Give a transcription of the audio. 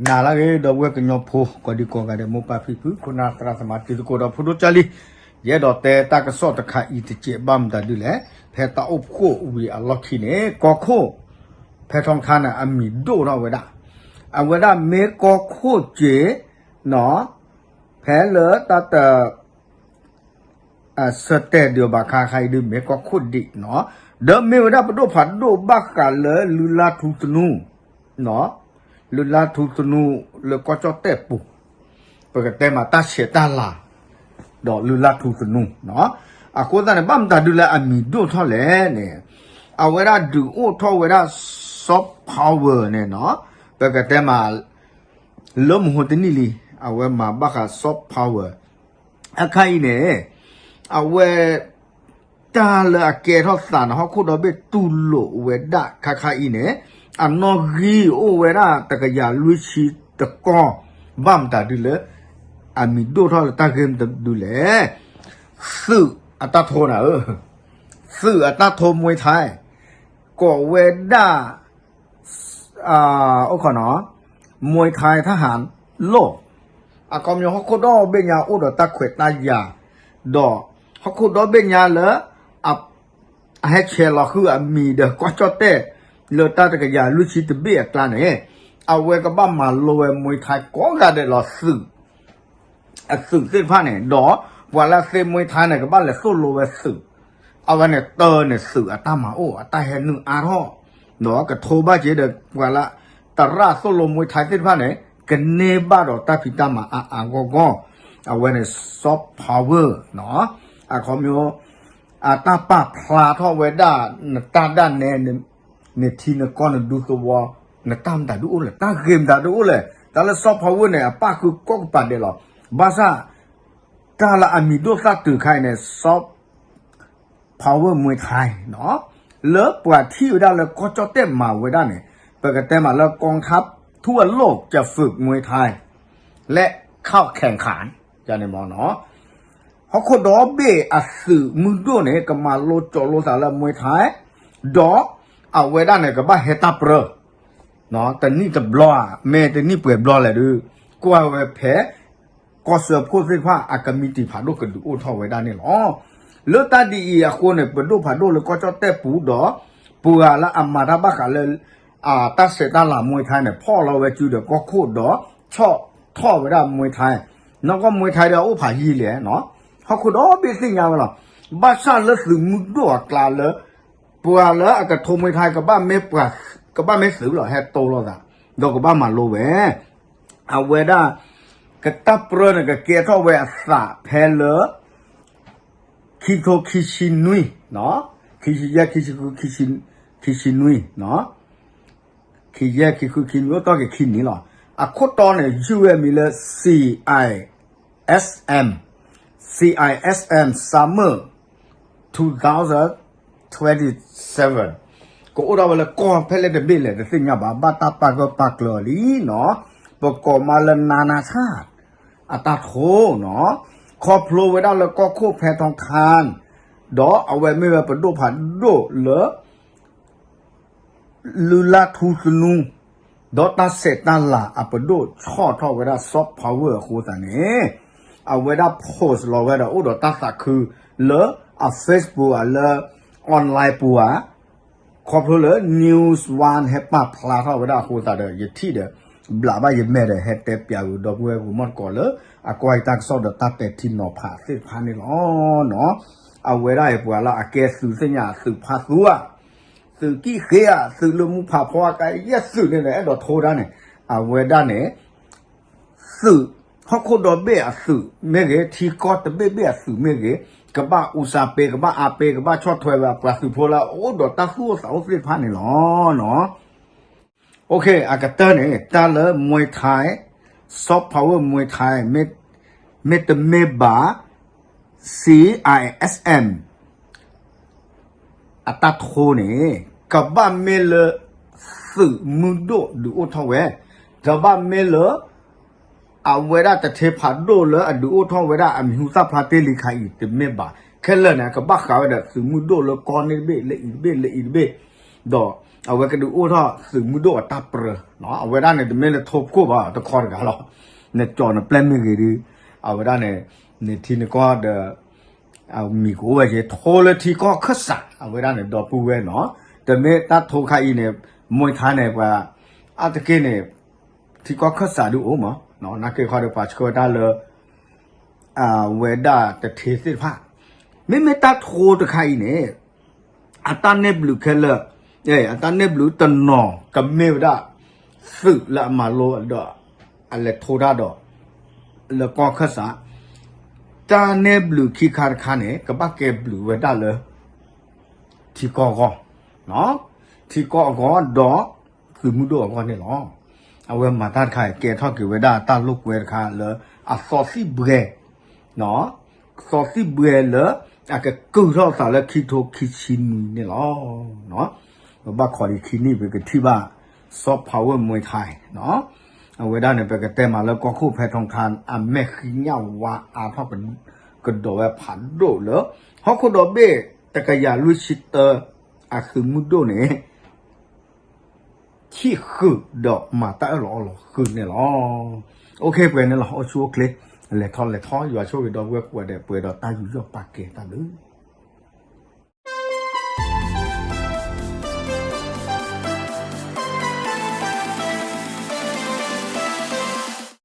နၤလၢအဂ့ၤ ဒီပုၢ်ဝဲၢ်ကညီဖိ ကိးဒံကိးဂၤဒဲး မိၢ်ပၢ်ဖံဖု ခိၣ်နၢ်သရၣ်သမါ တံၤသကိးဒီးဖိဒိၣ်ကၢ်လံ, ယအဲၣ်ဒိးတဲတၢ်ကစီၣ်တခါအံၤတစဲးဘၣ်မတၤဒုလဲၣ်, ဖဲတၢ်အိၣ်ဖှိၣ်ဝံၤအလီၢ်ခံန့ၣ် ကီၢ်ခိၣ် ဖဲထီထါန့ၣ် အမံၤဒိၣ်ထီၣ်ဝဲဒၣ်, အဝဲဒၣ်မ့ၢ်ကီၢ်ခိၣ်က့ၤ နီၤ, ဖဲလၢတၢ်တ ဆၢတဲာ်ဒံးဘၣ်ခါခါအံၤဒုး မ့ၢ်ကီၢ်ခိၣ်ဒံးနီၤ, ဒီးမ့ၢ်ဝဲဒၣ်ပဒိၣ်ဖးဒိၣ်ဘၣ်ဃးလၢလုၢ်လၢ်ထူသနူ, လုၢ်လၢ်ထူသနူလၢကီၢ်ကၠီၣ်တဲၣ်ပူၤ, ပကတဲမးတၢ်ဆဲးတၢ်လၤ, ဒီးလုၢ်လၢ်ထူသနူနီၤ, အဃိသတးန့ၣ် ဘၣ်မတၤဒုလဲၣ်အမံၤဒိၣ်ထီၣ်လဲၣ်န့ၣ်, အဝဲဒၣ်ဒုးအိၣ်ထီၣ်ဝဲဒၣ် soft power န့ၣ်နီၤ, ပကတဲမး လၢမဟိတနံၣ်လံ, အဝဲမၤဘၣ်ဃး soft power အခါအံၤန့ၣ်, အဝဲ တၢ်လၢအကဲထီၣ်သးန့ၣ် ဟီၣ်ခိၣ်ဒီဘ့ၣ်တူၢ်လိာ်ဝဲဒၣ်ခါခါအံၤန့ၣ်, အနီၣ်ဂံၢ်အိၣ်ဝဲဒၣ်တကယၤလွံၢ်ဆံတကီၢ်, ဘၣ်မတၤဒုလဲၣ်, အမံၤဒိၣ်ထီၣ်လၢတၢ်ဂ့ၢ်မတၤဒုလဲၣ်, သုးအတၢ်ထိနၤဧၢ, သုးအတၢ်ထိ Muay Thai ကိးဝဲဒၣ် အိၣ်ခိးနီၤ, Muay Thai ထၢဟးလိၣ်, အခီပညီဟီၣ်ခိၣ်ဒီဘ့ၣ်ညါအိၣ်ဒီးတၢ်ခွဲးတၢ်ယာ်, ဒီးဟီၣ်ခိၣ်ဒီဘ့ၣ်ညါလၢ အဟဲဆဲးလီၤဃုာ်အမံၤဒီးကီၢ်ကၠီၣ်တဲၣ် လၢတၢ်တကယၤလွံၢ်ဆံတဘ့ၣ်အကျါန့ၣ်, အဝဲကဘၣ်မၤလိဝဲ Muay Thai ကိးဂၤဒဲးလီၤသုး အသုးသ့ၣ်တဖၣ်န့ၣ်, ဒီးပှၤလၢအသ့ Muay Thai န့ၣ် ကဘၣ်လဲၤသိၣ်လိဝဲသုး, အဝဲန့ၣ်တၢ်န့ၣ်သုးအတၢ်မၤအိၣ် အတၢ်ဟဲနုာ်အါထီၣ်, ဒီးကထိဘၣ်က့ၤဒီးပှၤလၢ သရၣ်သိၣ်လိ Muay Thai သ့ၣ်တဖၣ်န့ၣ် ကန့ၢ်ဘၣ်ဒီးတၢ်ဖံးတၢ်မၤအါအါဂီၢ်ဂီၢ်, အဝဲန့ၣ် soft power နီၤ, အခီပညီ အတၢ်ပာ်ဖျါထီၣ်ဝဲဒၣ် နတၢ်ဒၣ်နဲ နထံနကီၢ်နဒူသဝီ, နတၢ်မတၤဒုအိၣ်လဲၣ်, တၢ်ဂ့ၤမတၤဒုအိၣ်လဲၣ်, တၢ်လၢ soft power န့ၣ် အပၣ်ဃုာ်ကိးကပၤဒဲးလီၤ, ဘၣ်ဆၣ် တၢ်လၢအမံၤဒိၣ်သၣ်တုၤခါအံၤန့ၣ် soft power Muay Thai နီၤ, လၢပှၤထံၣ်ဝဲဒၣ်လၢကီၢ်ကၠီၣ်တဲၣ်မၤဝဲဒၣ်န့ၣ်, ပကတဲမးလၢ กองทัพทั่วโลกจะฝึกมวยไทย และเข้าแข่งขัน န့ၣ်မ့ၢ်နီၤ, ဟီၣ်ခိၣ်ဒီဘ့ၣ်အသုးမုၢ်ဒိၣ်န့ၣ် ကမၤလိကၠိးလိသးလၢ Muay Thai, ဒီးအဝဲဒၣ်န့ၣ် ကဘၣ်ဟဲတၢ်ပြၢ တနံၣ်တဘျီဧါ, မ့ၢ်တနံၣ်ပှဲၤဘျီလဲၣ်ဒုး, ကွၢ်ဝဲဖဲ ကီၢ်စၢဖှိၣ်သ့ၣ်တဖၣ်အကမံးတံာ်ဖးဒိၣ်ကဒုးအိၣ်ထီၣ်ဝဲဒၣ်န့ၣ်လီၤ. လၢတၢ်ဒ်အံၤအဃိန့ၣ် ပဒိၣ်ဖးဒိၣ်လၢကီၢ်ကၠီၣ်တဲၣ်ပူၤဒီး ပှၤလၢအမၤတၢ်ဘၣ်ဃးလၢ တၢ်ဆဲးတၢ်လၤ Muay Thai န့ၣ် ဖီၣ်လီၤဝဲစုဒီးကီၢ်ခိၣ်ဒီး ဆီၣ်ထီၣ်ဝဲဒၣ် Muay Thai, နီၢ်ကီၢ် Muay Thai ဒီးအိၣ်ဖးယံာ်လဲၣ်နီၤ, ဟီၣ်ခိၣ်ဒီဘ့ၣ်သ့ၣ်ညါဝဲလီၤ. ဘၣ်ဆၣ်လၢသုးမုၢ်ဒိၣ်အကျါလၢ ပှၤလၢအကထိ Muay Thai ကဘၣ်မ့ၢ်ပှၤ ကဘၣ်မ့ၢ်သုးလီၤ ဟဲတိလိာ်သး, ဒီးကဘၣ်မၤလိဝဲ အဝဲဒၣ် ကတၢ်ပြၢန့ၣ် ကကဲထီၣ်ဝဲအသးဖဲလၢ ခံကထိခံဆံနွံ, ခံဆံယဲၢ် ခံဆံဃု ခံဆံနွံ, ခံယဲၢ် ခံဃု ခံနွံ အိၣ်တ့ၢ်က့ၤခံနံၣ်လီၤ. အခိၣ်တီန့ၣ် ယုၢ်ဝဲမံၤလၢ CISM, CISM Summer two thousand twenty-seven, ကအိၣ်ဒၣ်ဝဲလၢကီၢ်ဖဲလဲၣ်တဘ့ၣ်လဲၣ် တသ့ၣ်ညါဘၣ်, ဘၣ်တၢ်ပာ်ဂၢၢ်ပာ်ကျၢၤအီၤလံနီၤ, ပကိးမးလၢ နာနာချာတ် အတၢ်ထိနီၤ, ခီဖျိဝဲဒၣ်လၢကီၢ်ခိၣ်ဖဲထီထါ ဒီးအဝဲမ့ၢ်ဝဲပဒိၣ်ဖးဒိၣ်လၢ လုၢ်လၢ်ထူသနူ ဒီးတၢ်ဆဲးတၢ်လၤအပဒိၣ်ဆီၣ်ထီၣ်ဝဲဒၣ် soft power အဃိသတးန့ၣ်, အဝဲဒၣ် post လီၤဝဲဒီးအိၣ်ဒီးတၢ်သးခုလၢအ Facebook ဧါ လၢ online ပူၤဧါ, ခီဖျိလၢ News One ဟဲပာ်ဖျါထီၣ်ဝဲဒၣ်အဃိသတးဒီး ယထံၣ်ဒီး ဘျးဘၣ်ယမဲာ်ဒီး ဟဲတဲပၠးဂုာ်ဒီပုၢ်ဝဲၢ်ဂီၤမီၢ်တကိးလၢ အကွၢ်ယတၢ်ကစီၣ်ဒီးတၢ်ပဲာ်ထံနီၤဖးသ့ၣ်တဖၣ်န့ၣ်လီၤ. အဝဲဒၣ်အံၤပှၤလၢအကဲသုးသ့ၣ်ညါသုးဖါသူဧါ, သုးကံၣ်ဃ့ဧါ, သုးလၢမူဖးဖီအကါယဲၢ်သုးန့ၣ်ဒီး အဲၣ်ဒိးထိဒၣ်န့ၣ်, အဝဲဒၣ်န့ၣ် သုး, ဟီၣ်ခိၣ်ဒီဘ့ၣ်အသုးမ့ၢ်ဂ့ၤ, ထံကီၢ်တဘ့ၣ်ဘ့ၣ်အသုးမ့ၢ်ဂ့ၤ, ကဘၣ်အူစၢပ့ၤ, ကဘၣ်အါပ့ၤ, ကဘၣ်ဆီၣ်ထွဲဝဲအပှၤသုးဖိလၢအအိၣ်ဒီးတၢ်သူၣ်အိၣ်သးအိၣ်သ့ၣ်တဖၣ်န့ၣ်လီၤ. အကတၢၢ်န့ၣ် တၢ်လၢ Muay Thai, soft power Muay Thai မ့တမ့ၢ်ဘၣ် CISM အတၢ်ထိန့ၣ် ကဘၣ်မ့ၢ်လၢ သုးမုၢ်ဒိၣ်ဒုးအိၣ်ထီၣ်ဝဲ, ကဘၣ်မ့ၢ်လၢ အဝဲဒၣ်တထ့ဖးဒိၣ်လၢအဒုးအိၣ်ထီၣ်ဝဲဒၣ်အမံၤဟူသၣ်ဖျါတ့ၢ်လံခါအံၤတမ့ၢ်ဘၣ်, ခဲလၢာ်န့ၣ် ကဘၣ်ဃးဝဲဒီးသုးမုၢ်ဒိၣ်လၢကီၢ်န့ၣ်တဘ့ၣ် လၢအံၤတဘ့ၣ် လၢအံၤတဘ့ၣ်, ဒီးအဝဲကဒုးအိၣ်ထီၣ်သုးမုၢ်ဒိၣ်အတၢ်ပြၢ, အဝဲဒၣ်န့ၣ် တမ့ၢ်လၢထိၣ်ဖှိၣ်ဘၣ် တခီတဂၤလီၤ. နကၠီၤနပျဲၢ်မ့ၢ်ဂ့ၤဒီး အဝဲဒၣ်န့ၣ် နထံနကီၢ်ဒီး မံၤကအိၣ်ဝဲက့ၤ ထိလၢထံကီၢ်ခၢၣ်စး အဝဲဒၣ်န့ၣ် ဒီပုၢ်ဝဲၢ်နီၤ. တမ့ၢ်တၢ်ထိခါအံၤန့ၣ် မွဲခါန့ၣ် ပှၤအါတက့ၢ်န့ၣ် ထံကီၢ်ခၢၣ်စးဒုးအိၣ်မး, နာ်က့ခီဒီးပှၤဆှၢဝဲဒၣ်လၢ အဝဲဒၣ်တထ့သ့ၣ်တဖၣ်, မ့မ့ၢ်တၢ်ထိတခါအံၤန့ၣ် အတၢ်နဲၣ်ဘျုးခဲလၢာ်, အတၢ်နဲၣ်ဘျုးတနီၤကမ့ၢ်ဝဲဒၣ် သုးလၢအမၤလိဒီး အလဲၤထိတၢ်ဒီး လၢကီၢ်ခၢၣ်စး, တၢ်နဲၣ်ဘျုးခံခါတခါန့ၣ် ကဘၣ်ကဲဘျုးဝဲဒၣ်လၢ ထံကီၢ်အဂီၢ်, ထံကီၢ်အဂီၢ်ဒီး သုးမုၢ်ဒိၣ်အဂီၢ်န့ၣ်လီၤ. အဝဲမၤတၢ်တခါအံၤ ကဲထီၣ်က့ၤဝဲဒၣ်တၢ်လိာ်ကွဲတခါလၢ အသီသံၣ်ဘှဲ သီသံၣ်ဘှဲလၢ အကကုၢ်ထီၣ်သးလၢခံထိခံဆံနွံန့ၣ်လီၤ. ပဘၣ်ခိးဒံးခံနံၣ် ပကထံၣ်ဘၣ် စီၤဖးဝဲၢ်မွဲခါအံၤ, အဝဲဒၣ်န့ၣ် ပကတဲမးလၢကီၢ်ခိၣ်ဖဲထီခါ အမဲာ်ဃံညၣ်ဝါအါထီၣ်ကဒီးဝဲဖးဒိၣ်လၢ ဟီၣ်ခိၣ်ဒီဘ့ၣ်တကယၤလွံၢ်ဆံတၢ အသုးမုၢ်ဒိၣ်န့ၣ် ထံၣ်ဃုာ်ဒီးမၤတၢ်အၢၣ်လီၤအီလီၤဃုာ်န့ၣ်လီၤ. အိၣ်ခ့ပှဲၤန့ၣ်လီၤ. အိၣ်ဆူၣ်အိၣ်ချ့ လဲၤထီၣ်လဲၤထီ ယွၤဆိၣ်ဂ့ၤဒီပုၢ်ဝဲၢ်ကိးဂၤဒဲး ပှဲၤဒီးတၢ်ယူးယီၣ်ပာ်ကဲတၢ်လၢ